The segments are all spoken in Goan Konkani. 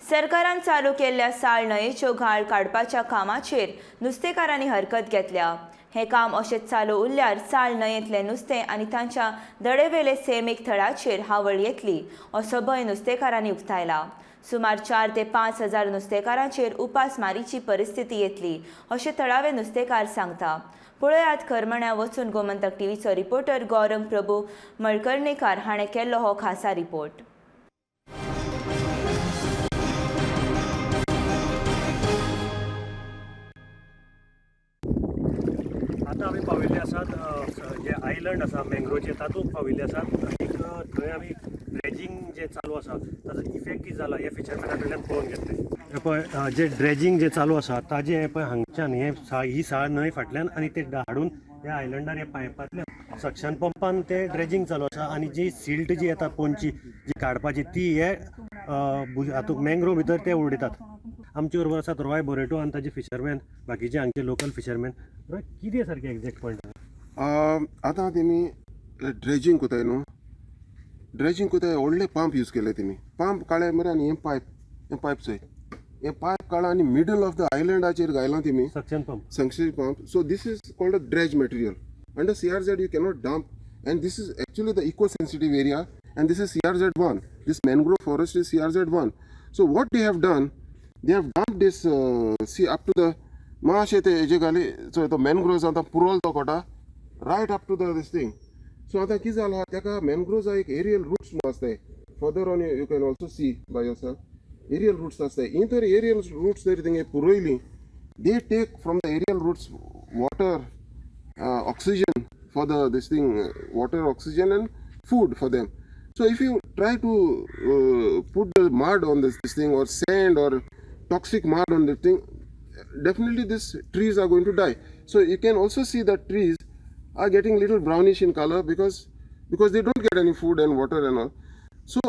सरकारान चालू केल्ल्या साळ न्हंयेच्यो घाळ काडपाच्या कामाचेर नुस्तेकारांनी हरकत घेतल्या. हें काम अशेंच चालू उरल्यार साळ न्हंयेंतलें नुस्तें आनी तांच्या दडेवेले सैमीक थळाचेर हावळ येतली असो भंय नुस्तेकारांनी उक्तायला. सुमार 4 ते 5 हजार नुस्तेकारांचेर उपासमारीची परिस्थिती येतली अशें थळावे नुस्तेकार सांगता. पळयात करमण्या वचून गोमंतक टीव्हीचो रिपोर्टर गौरंग प्रभू मळकर्णेकार हाणें केल्लो हो खासा रिपोर्ट. आतां आमी पाविल्ले आसात जे आयलंड आसा मँग्रोवचे, तातूंत पाविल्ले आसात आनीक थंय आमी ड्रेजिंग जें चालू आसा ताजो इफेक्ट कितें जाला हें फिशरमॅना कडल्यान पळोवन घेतले. हें पळय, जे ड्रेजिंग जें चालू आसा ताजें हें पळय, हांगच्यान हें ही साळ न्हंय फाटल्यान आनी ते हाडून ह्या आयलंडार हे पायपांतल्यान सक्शन पंपान ते ड्रेजिंग चालू आसा आनी जी सिल्ट जी येता पोंदची जी काडपाची ती हे हातूंत मँग्रोव भितर ते उडयतात. आमचे बरोबर आसात रॉय बोरेटो आनी ताजे फिशरमॅन, बाकीचे हांगचे लोकल फिशरमॅन. रॉय, कितें सारकें एग्जॅक्ट पॉयंट? आतां तेमी ड्रेजींग कोताय न्हू, ड्रेजींग कोताय, व्हडले पंप यूज केले तेमी. पंप काडले मरे आनी हें पायप, हें पायप चोय, हें पायप काडला आनी मिडल ऑफ the आयलंडाचेर घायलां तेमी. Suction pump. Suction pump. So this is called a dredge material. Under CRZ you cannot dump, and this is actually the eco-sensitive area, and this is CRZ 1. This mangrove forest is CRZ 1. So what they have done, they have dumped this see up to the मातशें ते हेजे घाली चोय, तो मॅनग्रोव्स आतां पुरोल तो कोटा right up to the this thing. So आतां कितें जालां तेका, मॅनग्रोव्सा एक एरियल रुट्स म्हणून आसताय. Further on you can also see by yourself, aerial roots आसताय. ही तर एरियल रुट्स जर तेंगे पुरयली, they take from the aerial roots water, oxygen for the this thing, water, oxygen and food for them. So if you try to put the mud on this thing or sand or toxic mud on the thing, definitely these trees are going to die. So you can also see that trees are getting little brownish in color because they don't get any food and water and all. So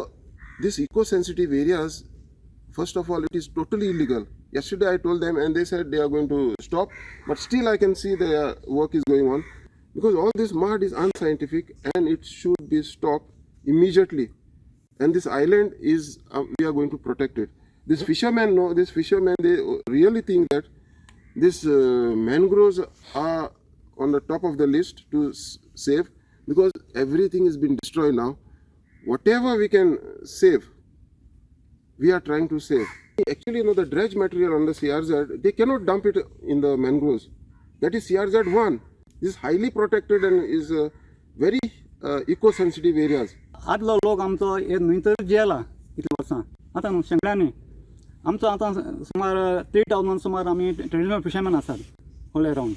this eco-sensitive areas, first of all, it is totally illegal. Yesterday I told them and they said they are going to stop, but still I can see their work is going on because all this mud is unscientific and it should be stopped immediately. And this island is, we are going to protect it. This fishermen know, this fishermen, they really think that this mangroves are on the top of the list to save because everything has been destroyed now. Whatever we can save, we are trying to save. Actually, the dredge material on the CRZ, they cannot dump it in the mangroves. That is CRZ 1. This is highly protected and is very eco-sensitive areas. आदलो लोक आमचो हे न्हंय तर जियेला इतलीं वर्सां. आतां न्हू शेंकड्यांनी आमचो, आतां सुमार 3,000 सुमार आमी ट्रेडिशनल फिशरमॅन आसात ऑल एरावंड.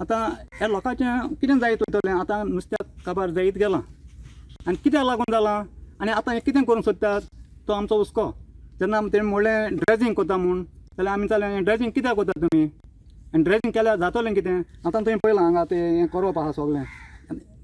आतां ह्या लोकांचें कितें जायत वयतलें? आतां नुस्त्याक काबार जायत गेलां आनी कित्याक लागून जालां आनी आतां हें कितें करूंक सोदतात तो आमचो हुस्को. जेन्ना आमी तेणी म्हणलें ड्रेजींग करता म्हूण, जाल्यार आमी जालें, ड्रेजींग कित्याक करता तुमी आनी ड्रेजींग केल्यार जातलें कितें? आतां तुवें पळयलां, हांगा तें हें करप आसा, सगळें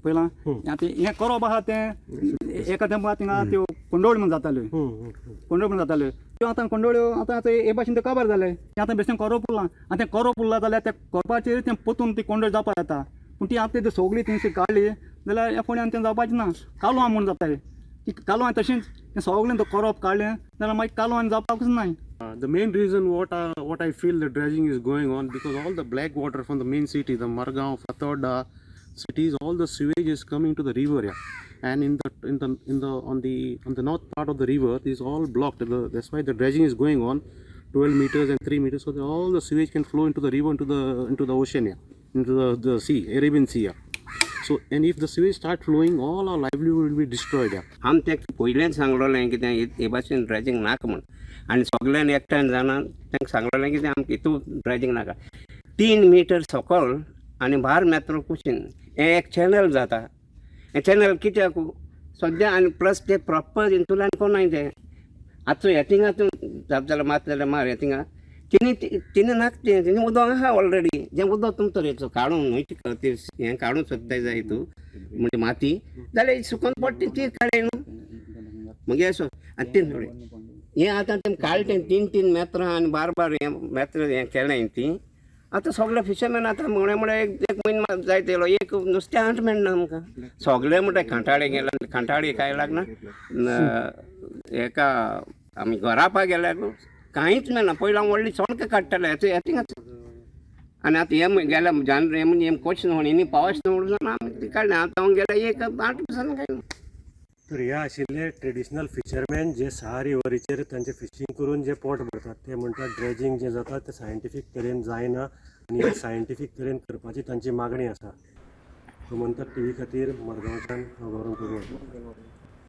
पळयलां. आतां हें करप आसा तें एका तेंपार थिंगा त्यो कोंडोळ्यो म्हूण जाताल्यो, कोंडोळ्यो म्हूण जाताल्यो त्यो. आतां कोंडोळ्यो आतां ते हे भाशेन ते काबार जाले. तें आतां बेश्टें करप उरलां. आनी तें करप उरलां जाल्यार त्या करपाचेर तें पोतून ती कोंडोळी जावपाक जाता. पूण ती आतां ती सगळी थंयसर काडली जाल्यार ह्या फुड्यान तें जावपाचें ना. कालवां म्हूण जाताय ती कालवां, तशेंच तें सगळें तो करप काडलें जाल्यार मागीर कालवां जावपाकूच नाय. The main reason what I feel the dredging is going on, because all the black water from the main city, the Margao, Fatorda cities, all the sewage is coming to the river, yeah. And in the on the north part of the river is all blocked. That's why the dredging is going on, 12 meters and 3 meters, so that all the sewage can flow into the river, into the ocean, yeah, into the sea, Arabian Sea, yeah. So and if the sewage start flowing, all our livelihood will be destroyed, yeah. आमी तेका पयलेंच सांगलोलें कितें, हे भाशेन ड्रेजींग नाका म्हूण. आनी सगल्यांनी एकठांय जाणां तांकां सांगलोलें कितें, आमकां हितू ड्रेजींग नाका. 3 मिटर सकल आनी बारा मेत्र कुशीन हें एक चॅनल जाता. हें चॅनल कित्याक सद्या? आनी प्लस ते प्रॉपर हितूंतल्यान कोणाय तें आतां हे थिंगा तूं जाप जाल्यार मात जाल्यार मार. हे थिंगा तिणी तिणी नाका तें, तिणी उदक आहा ऑलरेडी. जें उदक तुमकां तरेचो काडून न्हय ती हें काडूंक सोदताय जाय तूं म्हणजे माती जाल्यार सुकोन पडटा ती काडय न्हू मगीर असो. आनी तीन थोडे हें आतां तें काडलें, तीन तीन मेत्रां आनी बार बार हें मेत्र हें केलें ती. आतां सगळे फिशरमॅन आतां म्हळ्यार म्हळ्यार एक एक म्हयनो जायत येयलो, एक नुस्तें आट मेळना आमकां. सगळे म्हणटा कांटाळे गेला, कांटाळे काय लागना. एका आमी घरा पा गेल्यार कांयच मेळना. पयलीं हांव व्हडली चोणकां काडटाले हें थिंगाच. आनी आतां हें गेल्या जानवर हें म्हणजे हें कोच न्हू हिनी पावस न्हू म्हणून आमी ती काडलें. आतां हांव गेल्या एक 8 दिसांनी काय ना. तर हे आशिल्ले ट्रेडिशनल फिशरमॅन जे सार रिवरीचेर तांचे फिशींग करून जे पोट भरतात ते म्हणटात ड्रेजींग जें जाता तें सायंटिफीक तरेन जायना आनी हें सायंटिफीक तरेन करपाची तांची मागणी आसा. गोमंतक टीव्ही खातीर मडगांवच्यान हांव गौरव प्रभू.